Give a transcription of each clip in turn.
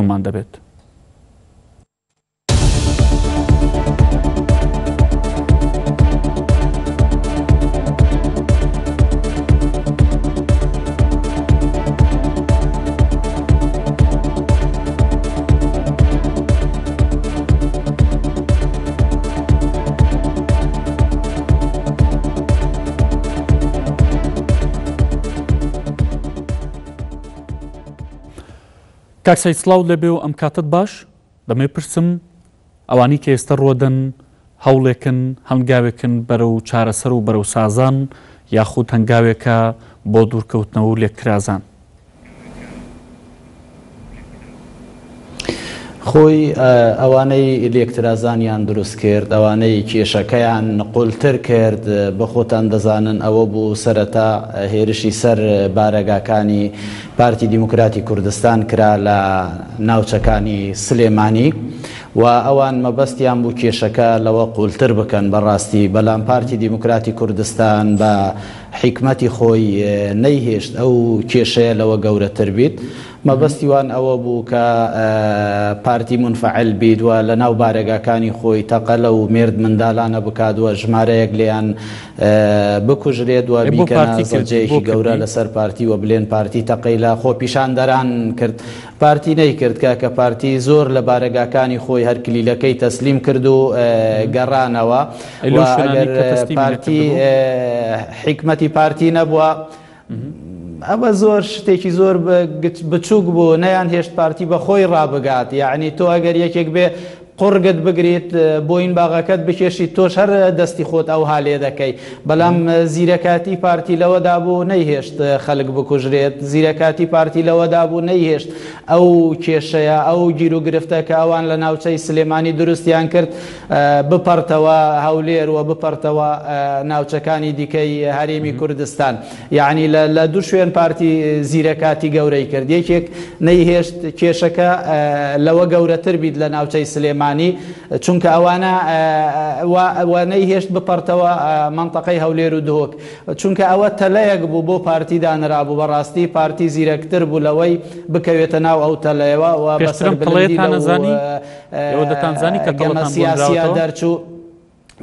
لەگەڵمان دەبێت. کاک سەید سڵاوت لێبێ و ئەم کاتەت باش دەمەوێت پرسم ئەوانی کە ئێستا ڕۆدەن هەوڵێکن هەنگاوێکن بەرەو چارەسەر و بەرەو سازان یاخود هەنگاوێکە بۆ دوورکەوتنەوە و لێکترازان؟ خۆی ئەوانەی لێکترازانیان دروست کرد، ئەوانەی کێشەکەیان قولتر کرد، بە خۆتان دەزانن ئەوە بوو سەرەتا هێرشی سەر بارەگاکانی پارتی دیموکراتی کوردستان کرا لە ناوچەکانی سلێمانی و ئەوان مەبەستیان بوو کێشەکە لەوە قولتر بکەن بەڕاستی، بەلام پارتی دیموکراتی کوردستان بە حیکمەتی خۆی نەیهێشت ئەو کێشەیە لەوە گەورەتر بیت. مەبەستی وان ئەوە بوو کە پارتی مونفەعل بیت و لە ناو بارەگاکانی خۆی تەقە لەو مێرد مندالانە بکات و ژمارەیەک لێیان بکوژرێت و ئەی بۆ بیکەنە پارتی کردی؟ بۆ زەجەیەکی گەورە کردی؟ لەسەر پارتی و بلێن پارتی تەقەی لە خۆپیشاندەران کرد. پارتی نەیکرد کاکە پارتی زۆر لە بارەگاکانی خۆی هەر کلیلەکەی تەسلیم کرد و گەڕانەوە. ئەی و لەو شوێنانەی ئەگەر کە تەسلیمی پارتی نەکردبوو؟ حیکمەتی پارتی نەبووە ئەمە زۆر شتێکی زۆر بچووک بوو نەیان هێشت پارتی بە خۆی ڕابگات یعنی تۆ ئەگەر یەکێک بێ قوڕگت بگریت بۆین باغەکەت بکێشیت تۆش هەر دەستی خۆت ئەوها لێ دەکەی بەلام زیرەکاتی پارتی لەوەدا بوو نەیهێشت خەلک بکوژرێت زیرەکاتی پارتی لەوەدا بوو نەیهێشت ئەو کێشەیە ئەو گیروگرفتە کە ئەوان لە ناوچەی سلێمانی دروستیان کرد بپەڕتەوە هەولێر و بپەڕتەوە ناوچەکانی دیکەی هەرێمی کوردستان. یەعنی لە لە دوو شوێن پارتی زیرەکاتی گەورەی کرد. یەکێک نەیهێشت کێشەکە لەوە گەورەتر بیت لە ناوچەی سلێمانی چونکە ئەوانە و نەیهێشت بپەڕتەوە مەنتەقەی هەولێر و دهۆک چونکە ئەوە تەلەیەک بوو بۆ پارتی دانرابوو بەڕاستی پارتی زیرەکتر بوو لەوەی بکەوێتە ناو ئەو تەلەیەوە و بە پێشتر ئەم سەربلندی تەڵەیەتان لەو ئەزانی؟ ئێوە دەتانزانی کە گەمە تەڵەتان بۆ سیاسیە نراوەتەوە؟ دەرچوو.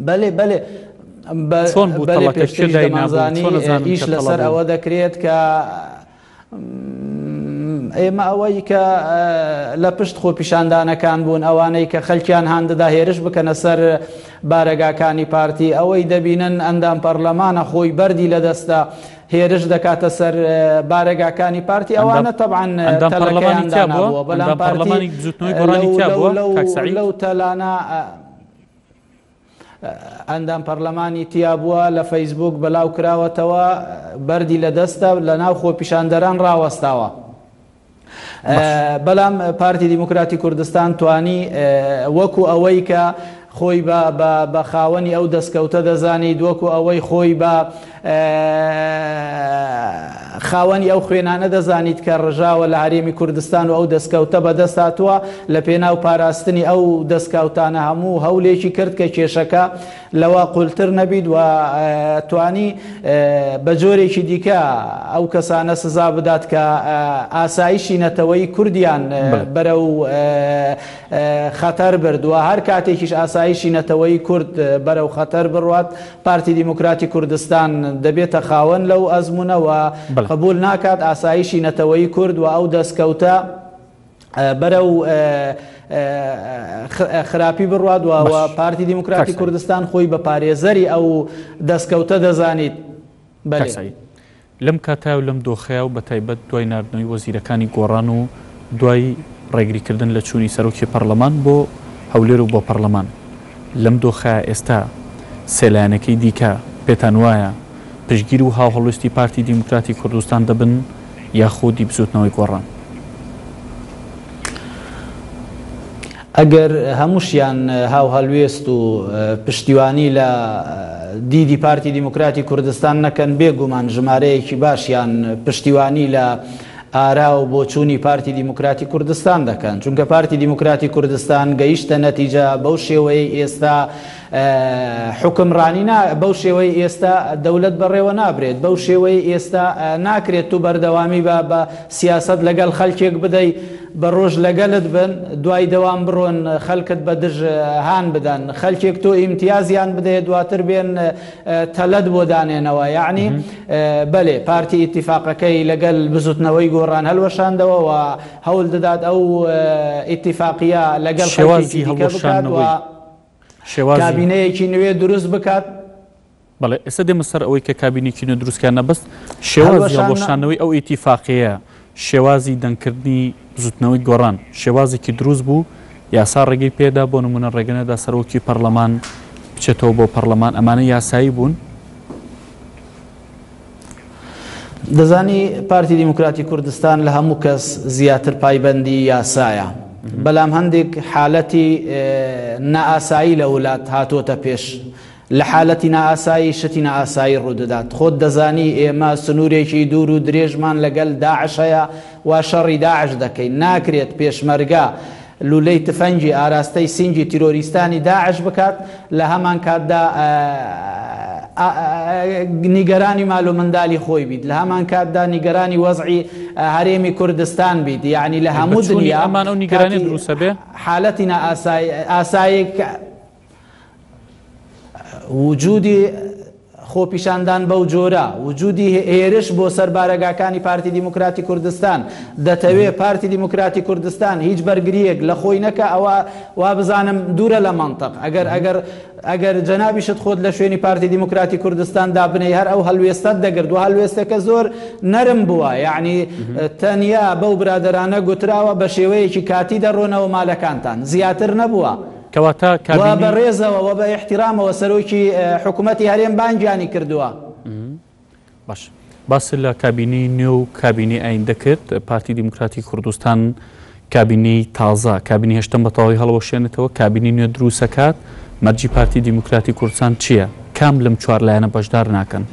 بەلێ بەلێ چۆن بوو بەلێ تەڵەکە؟ کێ پێشتریش داینابوو؟ دەمانزانی چۆن ئەزانن ئیش کە تەڵە لەسەر بوو؟ ئەوە دەکرێت کە ئێمە ئەوەی کە لە پشت خۆپیشاندانەکان بوون ئەوانەی کە خەلکیان هاندەدا هێرش بکەنە سەر بارەگاکانی پارتی ئەوەی دەبینن ئەندام پەرلەمانە خۆی بەردی لەدەستە هێرش دەکاتە سەر بارەگاکانی پارتی ئەندام ئەوانە تەبعەن ئەندام تەلەکەیان پەرلەمانی تیا بووە؟ دانابووە بەلام ئەندام پارتی پەرلەمانی بزووتنەوەی گۆڕانی لەو تیا لەو بووە لەو کاک سەعید؟ لەو تەلانە ئەندام پەرلەمانی تیا بووە لە فەیسبووک بەلاو کراوەتەوە بەردی لە دەستە لە ناو خۆپیشاندەران ڕاوەستاوە. باش. بەلام پارتی دیموکراتی کوردستان توانی وەکو ئەوەی کە خۆی بە بە بە خاوەنی ئەو دەستکەوتە دەزانیت وەکو ئەوەی خۆی بە خاوەنی ئەو خوێنانە دەزانیت کە ڕژاوە لە هەرێمی کوردستان و ئەو دەستکەوتە بەدەست هاتووە لە پێناو پاراستنی ئەو دەستکەوتانە هەموو هەولێکی کرد کە کێشەکە لەوە قولتر نەبیت و توانی بە جۆرێکی دیکە ئەو کەسانە سزا بدات کە ئاسایشی نەتەوەیی کوردیان بەرەو خەتەر برد و هەر کاتێکیش ئاسایشی نەتەوەیی کورد بەرەو خەتەر بڕوات پارتی دیموکراتی کوردستان دەبێتە خاوەن لەو ئەزموونە و قبوول ناکات ئاسایشی نەتەوەیی کورد و ئەو دەستکەوتە بەرەو خراپی بڕوات و پارتی دیموکراتی کوردستان خۆی بە پارێزەری ئەو دەستکەوتە دەزانیت. کاک سەعید لەم کاتەیا و لەم دۆخەیا و بەتایبەت دوای ناردنەوەی وەزیرەکانی گۆڕان و دوای ڕێگریکردن لە چوونی سەرۆکی پەڕلەمان بۆ هەولێر و بۆ پەڕلەمان لەم دۆخەیا ئێستا سێ لایەنەکەی دیکە پێتان وایە پشتگیر و هاوهەڵوێستی پارتی دیموکراتی کوردستان دەبن یاخودی بزوتنەوەی گۆڕان؟ ئەگەر هەمووشیان هاوهەلوێست و پشتیوانی لە دیدی پارتی دیموکراتی کوردستان نەکەن، بێ گومان ژمارەیەکی باشیان پشتیوانی لە ئارا و بۆچوونی پارتی دیموکراتی کوردستان دەکەن. چونکە پارتی دیموکراتی کوردستان گەیشتە نەتیجە بەو شێوەیەی ئێستا. حوکمڕانی نا بەو شێوەی ئێستا دەولەت بەڕێوە نابرێت بەو شێوەی ئێستا ناکرێت تو بەردەوامی بە بە سیاسەت لەگەڵ خەلکێک بدەی بە ڕۆژ لەگەلت بن دوای دەوام بڕۆن خەلکت بە دژ هان بدەن خەلکێک تۆ ئیمتیازیان بدەیە دواتر بێن تەلت بۆ دانێنەوە یەعنی بەلێ پارتی ئیتیفاقەکەی لەگەل بزوتنەوەی گۆڕان هەلوەشاندەوە و هەول دەدات ئەو ئیتیفاقیە لەگەل خەلکێکی شێوازی دیکە بکات و هەڵوەشاندنەوەی شێوازی. کابینەیەکی نوێ دروست بکات. بەڵێ ئێستا دێمە سەر ئەوەی کە کابینێکی نوێ دروست کە بەس شێوازی هەڵوەشاندنە. هەڵوەشاندنەوەی ئەو ئیتیفاقیەیە، شێوازی دەنگکردنی بزوتنەوەی گۆڕان شێوازێکی دروست بوو، یاسا ڕێگەی پێدا، بۆ نمونە ڕێگە نەدا سەرۆکی پەڕلەمان بچێتەوە بۆ پەڕلەمان، ئەمانە یاسایی بوون؟ دەزانی پارتی دیموکراتی کوردستان لە هەموو کەس زیاتر پایبەندی یاسایە، بەلام هەندێک حالەتی نائاسایی لە ولات هاتۆتە پێش، لە حالەتی نائاسایی شتی نائاسایی ڕوودەدات، خۆت دەزانی ئێمە سنوورێکی دوور و درێژمان لەگەل داعش هەیە وا شەڕی داعش دەکەین، ناکرێت پێشمەرگە لولەی تفەنگی ئاراستەی سینگی تیرۆریستانی داعش بکات، لە هەمانکاتدا نیگەرانی مال و مندالی خۆی بیت، لە هەمانکاتدا نیگەرانی وەزعی هەرێمی کوردستان بیت، یەعنی لە بە هەموو چوونی دنیا ئەمان ئەو نیگەرانیە کاتی دروست ئەبێ؟ حالەتی نائاسایی ئاسایی وجودی خۆپیشاندان بەو جۆرە، وجودی هێرش بۆ سەر بارەگاکانی پارتی دیموکراتی کوردستان، دەتەوێ پارتی دیموکراتی کوردستان هیچ بەرگرییەک لە خۆی نەکا ئەوە وابزانم دوورە لە مەنتق. ئەگەر ئەگەر ئەگەر جەنابیشت خۆت لە شوێنی پارتی دیموکراتی کوردستان دابنێی هەر ئەو هەلوێستەت دەگرت و هەلوێستەکە زۆر نەرم بووە یەعنی تەنیا بەو برادەرانە گوتراوە بە شێوەیەکی کاتی دەڕۆنەوە مالەکانتان زیاتر نەبووە. کەواتە و کابینەی. بە ڕێزەوە و بە ئیحتیرامەوە سەرۆکی حکومەتی هەرێم بانگیانی کردووە. باش باست لە کابینەی نوێ و کابینەی ئایندە کرد، پارتی دیموکراتی کوردستان کابینەی تازە، کابینەی هەشتەم بە تەواوی هەڵوەشێنێتەوە، کابینەی نوێ دروستەکات، مەرجی پارتی دیموکراتی کوردستان چییە؟ کام لەم چوار لایەنە بەشدار ناکەن؟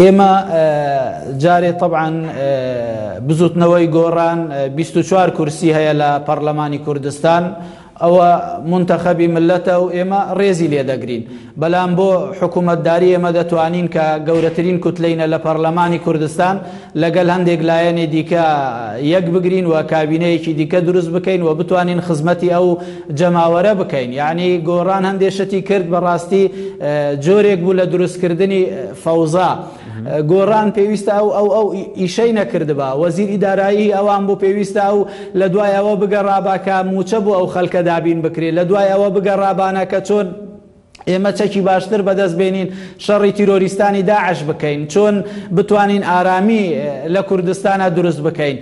ئێمە جارێ تەبعەن بزوتنەوەی گۆڕان 24 کورسی هەیە لە پەڕلەمانی کوردستان ئەوە مونتەخەبی ملەتە و ئێمە ڕێزی لێ دەگرین بەلام بۆ حکومەتداری ئێمە دەتوانین کە گەورەترین کوتلەینە لە پەڕلەمانی کوردستان لەگەل هەندێک لایەنی دیکە یەک بگرین و کابینەیەکی دیکە دروست بکەین و بتوانین خزمەتی ئەو جەماوەرە بکەین یەعنی گۆڕان هەندێ شتی کرد بەڕاستی جۆرێک بوو لە دروستکردنی فەوزا گۆڕان پێویستە ئەو ئەو ئەو ئیشەی نەکردبا وەزیری دارایی ئەوان بوو پێویستە ئەو لە دوای ئەوە بگەڕابا کە مووچە بۆ ئەو خەلکە دابین بکرێ لە دوای ئەوە بگەڕابانە کە چۆن ئێمە چەکی باشتر بەدەست بێنین شەڕی تیرۆریستانی داعش بکەین، چۆن بتوانین ئارامی لە کوردستانا دروست بکەین،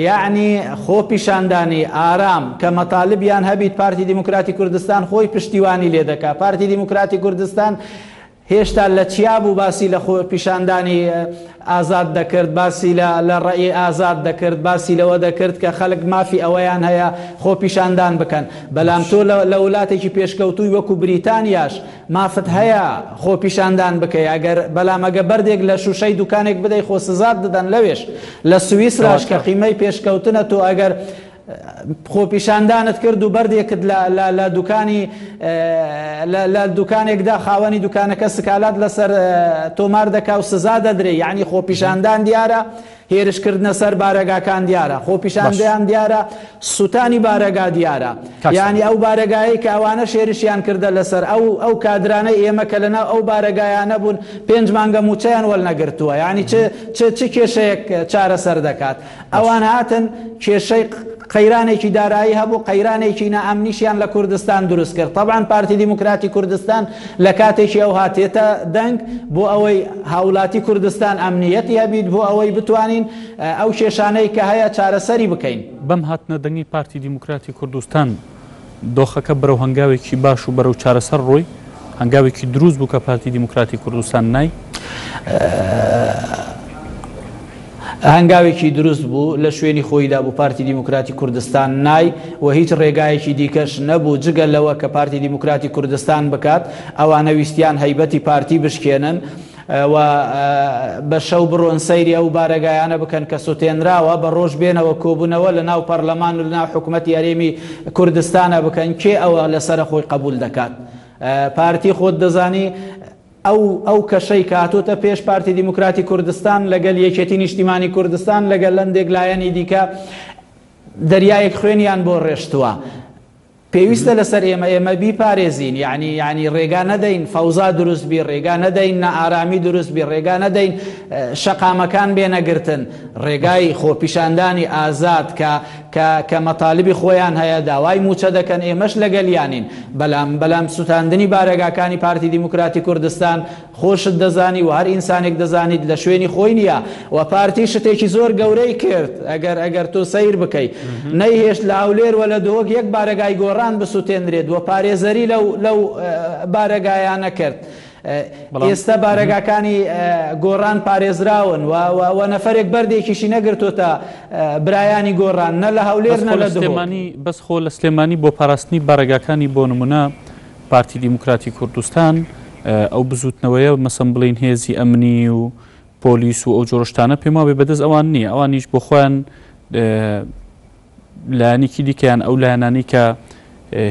یەعنی خۆپیشاندانی ئارام کە مەتالبیان هەبیت پارتی دیموکراتی کوردستان خۆی پشتیوانی لێ دەکا، پارتی دیموکراتی کوردستان هێشتا لە چیا بوو باسی لە خۆپیشاندانی ئازاد دەکرد، باسی لە لە ڕەئی ئازاد دەکرد، باسی لەوە دەکرد کە خەلک مافی ئەوەیان هەیە خۆپیشاندان بکەن. بەلام تۆ لە لە ولاتێکی پێشکەوتووی وەکو بریتانیاش مافت هەیە خۆپیشاندان بکەی ئەگەر بەلام ئەگە بەردێک لە شوشەی دوکانێک بدەی خۆ سزات دەدەن لەوێش. لە سویسراش کە کەواتە. قیمەی پێشکەوتنە تۆ ئەگەر خۆپیشاندانت کرد و بەردێکت لە لە لە دوکانی لە لە دوکانێکدا خاوەنی دوکانەکە سکالات لەسەر تۆمار دەکا و سزا دەدرێ یعنی خۆپیشاندان دیارە هێرشکردنە سەر بارەگاکان دیارە باش خۆپیشاندان دیارە سوتانی بارەگا دیارە کاک یعنی سەعید ئەو بارەگایەی کە ئەوانەش هێرشیان کردە لەسەر ئەو ئەو کادرانەی ئێمە کە لەناو ئەو بارەگایانە بوون پێنج مانگە موچەیان وەرنەگرتووە یعنی چ چ چ کێشەیەک چارەسەر دەکات باش. ئەوان هاتن کێشەی قەیرانێکی دارایی هەبوو، قەیرانێکی نائەمنیشیان لە کوردستان دروست کرد. تەبعەن پارتی دیموکراتی کوردستان لە کاتێکی ئەوها تێتە دەنگ بۆ ئەوەی هاوولاتی کوردستان ئەمنییەتی هەبیت، بۆ ئەوەی بتوانین ئەو کێشانەی کە هەیە چارەسەری بکەین. بەم هاتنە دەنگی پارتی دیموکراتی کوردستان دۆخەکە بەرەو هەنگاوێکی باش و بەرەو چارەسەر ڕۆی، هەنگاوێکی دروست بوو کە پارتی دیموکراتی کوردستان نای. هەنگاوێکی دروست بوو، لە شوێنی خۆیدا بوو پارتی دیموکراتی کوردستان نای و هیچ ڕێگایەکی دیکەش نەبوو جگە لەوە کە پارتی دیموکراتی کوردستان بکات، ئەوانە ویستیان هەیبەتی پارتی بشکێنن. و بە شەو بڕۆن سەیری ئەو بارەگایانە بکەن کە سوتێنراوە، بە ڕۆژ بێنەوە کۆبوونەوە لە ناو پەرلەمان و لە ناو حکومەتی هەرێمی کوردستانە بکەن، کێ ئەوە لەسەرە خۆی قەبوول دەکات؟ پارتی خۆت دەزانی ئەو ئەو کەشەی کە هاتۆتە پێش پارتی دیموکراتی کوردستان لەگەل یەکێتی نیشتیمانی کوردستان لەگەل هەندێک لایەنی دیکە دەریایەک خوێنیان بۆ ڕێشتووە. پێویستە لەسەر ئێمە ئێمە بیپارێزین یەعنی یەعنی ڕێگا نەدەین فەوزا دروست بی ڕێگا نەدەین نائارامی دروست بی ڕێگا نەدەین شەقامەکان بێنە گرتن ڕێگای خۆپیشاندانی ئازاد کە کە کە مەتالبی خۆیان هەیە داوای موچە دەکەن ئێمەش لەگەلیانین بەلام بەلام سوتاندنی بارەگاکانی پارتی دیموکراتی کوردستان خۆشت دەزانی و هەر ئینسانێک دەزانیت لە شوێنی خۆی نیە و پارتی شتێکی زۆر گەورەی کرد ئەگەر ئەگەر تۆ سەیر بکەی نەیهێشت لە هەولێر و لە دهۆک یەک بارەگای گۆڕان بسوتێنرێت و پارێزەری لەو لەو بارەگایانە کرد ئێستا بارەگاکانی گۆڕان پارێزراون و و نەفەرێک بەردێکیشی نەگرتۆتە برایانی گۆڕان نە لە هەولێر نە لە دهۆک. بەس خۆ لە سلێمانی بۆ پاراستنی بارەگاکانی بۆ نمونە پارتی دیموکراتی کوردستان ئەو بزوتنەوەیە مەسەن بڵین هێزی ئەمنی و پۆلیس و ئەو جۆرە شتانە پێم وابێ بەدەست ئەوان نییە ئەوانیش بۆ خۆیان لایەنێکی دیکەیان ئەو لایەنانی کە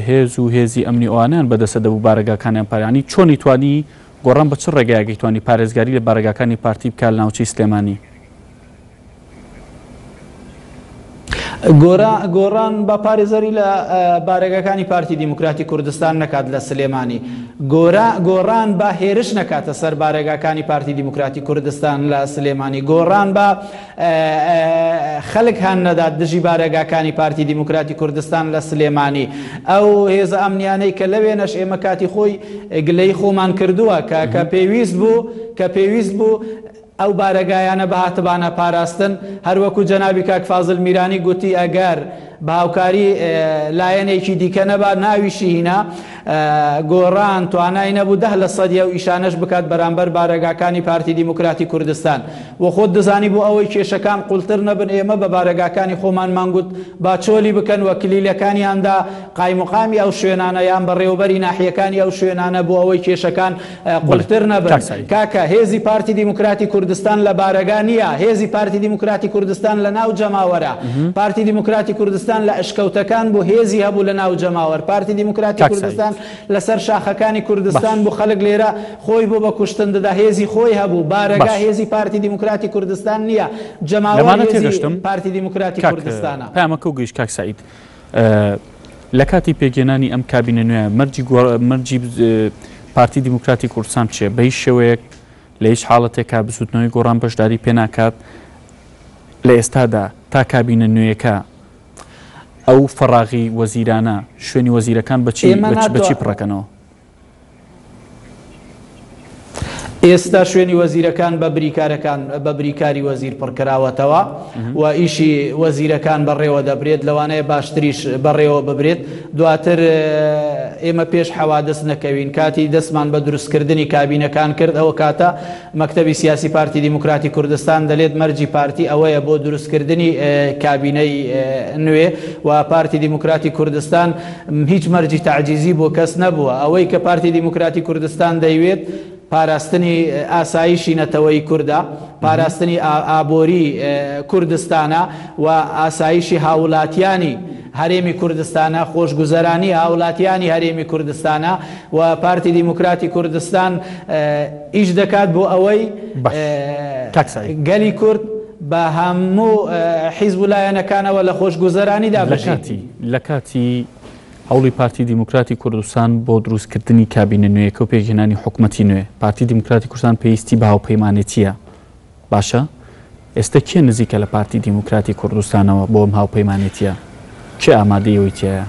هێز و هێزی ئەمنی ئەوانیان بەدەستە دەبوو بارەگاکانیان پارانی چۆنی توانی گۆڕان بە چ ڕێگایەکی توانی پارێزگاری لە بارەگاکانی پارتی بکات لە ناوچەی سلێمانی؟ گۆڕان با پارێزەری لە بارەگاکانی پارتی دیموکراتی کوردستان نەکات لە سلێمانی. گۆڕان با هێرش نەکاتە سەر بارەگاکانی پارتی دیموکراتی کوردستان لە سلێمانی. گۆڕان با خەلک هان نەدات دژی بارەگاکانی پارتی دیموکراتی کوردستان لە سلێمانی. ئەو هێزە ئەمنیانەی کە لەوێنەش ئێمە کاتی خۆی گلەیی خۆمان کردووە کە پێویست بوو کە پێویست بوو ئەو بارەگایانە بهاتبانە پاراستن، هەروەکو جەنابی کاک فازل میرانی گوتی ئەگەر بە هاوکاری لایەنێکی دیکە نەبا ناویشی هینا، گۆڕان توانای نەبوو دە لە سەدی ئەو ئیشانەش بکات بەرامبەر بارەگاکانی پارتی دیموکراتی کوردستان و خۆت دەزانی بۆ ئەوەی کێشەکان قوڵتر نەبن ئێمە بە بارەگاکانی خۆمانمان گوت با چۆلی بکەن و کلیلەکانیان دا قایمقامی ئەو شوێنانە یان بەڕێوەبەری ناحیەکانی ئەو شوێنانە بۆ ئەوەی کێشەکان قولتر نەبن. کاکە هێزی پارتی دیموکراتی کوردستان لە بارەگا نییە، هێزی پارتی دیموکراتی کوردستان لە ناو جەماوەرە. پارتی دیموکراتی کوردستان لە ئەشکەوتەکان بوو هێزی هەبوو لە ناو جەماوەر. پارتی دیموکراتی کوردستان لە سەر شاخەکانی کوردستان بوو خەلک لێرە خۆی بۆ بە کوشتن دەدا هێزی خۆی هەبوو. بارەگا هێزی پارتی دیموکراتی کوردستان نییە، جەماوەر هێزی پارتی دیموکراتی کوردستانە. پەیامەکەو گەیشت کاک سەعید. لە کاتی پێکهێنانی ئەم کابینە نوێیە مەرجی مەرجی پارتی دیموکراتی کوردستان چیە؟ بە هیچ شێوەیەک لە هیچ حاڵەتێکا بزوتنەوەی گۆڕان بەشداری پێ ناکات لە ئێستادا تا کابینە نوێیەکە ئەو فەراغی وەزیرانە شوێنی وەزیرەکان بەچی بەچی پڕەکەنەوە؟ ئێستا شوێنی وەزیرەکان بە بریکارەکان بە بریکاری وەزیر پڕکراوەتەوە و ئیشی وەزیرەکان بەڕێوە دەبرێت لەوانەیە باشتریش بەڕێوە ببرێت دواتر ئێمە پێش حەوادس نەکەوین کاتی دەستمان بە دروستکردنی کابینەکان کرد ئەوە کاتە مەکتەبی سیاسی پارتی دیموکراتی کوردستان دەلێت مەرجی پارتی ئەوەیە بۆ دروستکردنی کابینەی نوێ و پارتی دیموکراتی کوردستان هیچ مەرجی تەعجیزی بۆ کەس نەبووە. ئەوەی کە پارتی دیموکراتی کوردستان دەیوێت پاراستنی ئاسایشی نەتەوەیی کوردە، پاراستنی ئابۆری کوردستانە و ئاسایشی هاوولاتیانی هەرێمی کوردستانە، خۆشگوزەرانی هاوولاتیانی هەرێمی کوردستانە و پارتی دیموکراتی کوردستان ئیش دەکات بۆ ئەوەی گەلی کورد بە هەموو حیزب و لایەنەکانەوە لە خۆشگوزەرانیدا بژی. لە کاتی هەوڵی پارتی دیموکراتی کوردستان بۆ دروستکردنی کابینە نوێیەکە و پێکهێنانی حکومەتی نوێ، پارتی دیموکراتی کوردستان پێویستی بە هاوپەیمانێتییە. باشە ئێستە کێ نزیکە لە پارتی دیموکراتی کوردستانەوە بۆ ئەم هاوپەیمانێتییە؟ کێ ئامادەی ئەوەی تیایە؟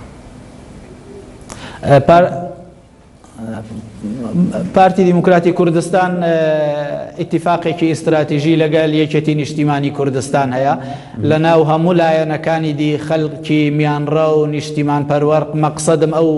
پارتی دیموکراتی کوردستان ئیتیفاقێکی ئیستراتیژی لەگەل یەکێتی نیشتیمانی کوردستان هەیە لە ناو هەموو لایەنەکانی دی خەلکی میانڕەو نیشتیمان پەروەر مەقسەدم ئەو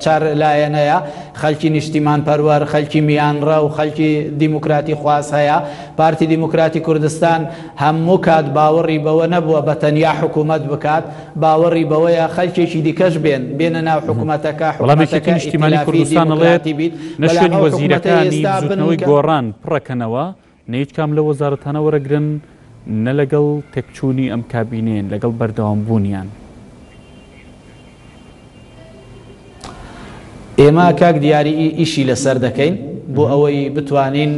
چار لایەنەیە خەلکی نیشتیمان پەروەر خەلکی میانڕەو خەلکی دیموکراتی خواز هەیە پارتی دیموکراتی کوردستان هەموو کات باوەڕی بەوە نەبووە بە تەنیا حکوومەت بکات باوەڕی بەوەیە خەلکێکی دیکەش بێن بێنە ناو حکومەتەکە، بەڵام یەکێتی حکومەتەکە نیشتیمانی ئیتلافی. کوردستان ئەڵێت دیموکراتی بیت نە بەلام شوێنی ئەو حکومەتەی وەزیرەکانی ئێستا بزوتنەوەی بنکە گۆڕان پڕەکەنەوە نە هیچ کام لەو وەزارەتانە وەرەگرن نە لەگەڵ تێکچوونی ئەم کابینەیەن لەگەڵ بەردەوام بوونیان. ئێمە کاک دیاری ئیشی لەسەر دەکەین بۆ ئەوەی بتوانین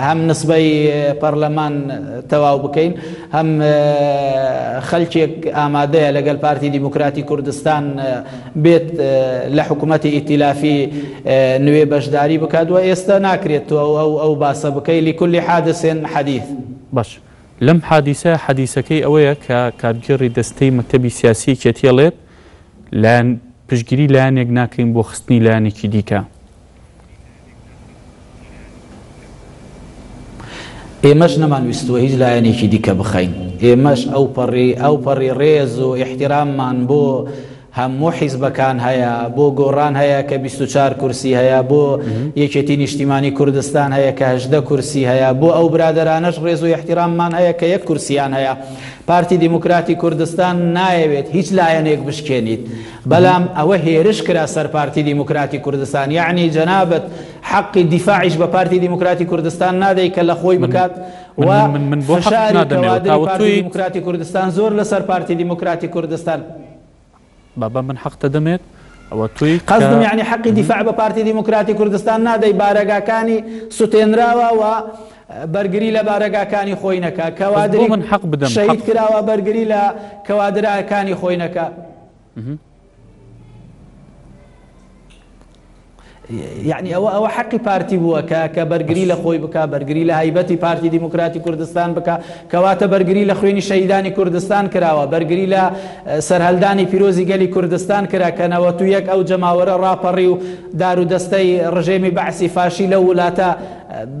هەم نسبەی پەرلەمان تەواو بکەین هەم خەلکێک ئامادەیە لەگەل پارتی دیموکراتی کوردستان بێت لە حکوومەتی ئیتیلافی نوێ بەشداری بکات و ئێستا ناکرێت تۆ ئەو ئەو باسە بکەی لكل حادث حدیث. باش لەم حادیسە حەدیسەکەی ئەوەیە کە کارگێڕی دەستەی مەکتەبی سیاسی یەکێتی ئەڵێت لایەن پشتگیری لایەنێک ناکەین بۆ خستنی لایەنێکی دیکە. ئێمەش نەمان ویستووە هیچ لایەنێکی دیکە بخەین، ئێمەش ئەوپەڕی ئەوپەڕی ڕێز و ئیحتیراممان بۆ هەموو حیزبەکان هەیە، بۆ گۆڕان هەیە کە 24 کورسی هەیە، بۆ یەکێتی نیشتیمانی کوردستان هەیە کە 18 کورسی هەیە، بۆ ئەو برادەرانەش ڕێز و ئیحتیراممان هەیە کە یەک کورسیان هەیە. پارتی دیموکراتی کوردستان نایەوێت هیچ لایەنێک بشکێنیت، بەلام ئەوە هێرش کرا سەر پارتی دیموکراتی کوردستان، یەعنی جەنابت حەقی دیفاعیش بە پارتی دیموکراتی کوردستان نادەی کە لە خۆی بکات و فشاری کەوادری پارتی دیموکراتی کوردستان زۆر لەسەر پارتی دیموکراتی کوردستان. بابا من حەقتە دەمێت ئەوە تۆی کە. قەسدم یەعنی حەقی دیفاع بە پارتی دیموکراتی کوردستان نادەی بارەگاکانی سوتێنراوە و بەرگری لە بارەگاکانی خۆی نەکا بەس بۆ کەوادری من حەق بدەم شەهید حەق. کراوە بەرگری لە کەوادراکانی خۆی نەکا. یەعنی ئەوە ئەوە حەقی پارتی بووە کە کە بەرگری لە خۆی بکا، بەرگری لە هەیبەتی پارتی دیموکراتی کوردستان بکا، کەواتە بەرگری لە خوێنی شەهیدانی کوردستان کراوە، بەرگری لە سەرهەلدانی پیرۆزی گەلی کوردستان کرا کە 91 ئەو جەماوەرە ڕاپەڕی و دارودەستەی ڕژێمی بەعسی فاشی لەو ولاتە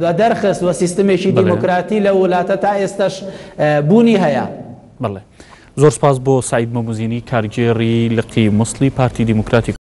بەدەرخست و سیستمێکی دیموکراتی لەو ولاتە تا ئێستەش بوونی هەیە. بەڵێ. زۆر سپاس بۆ سەعید مەموزینی کارگێڕی لقی موسڵی پارتی دیموکراتی.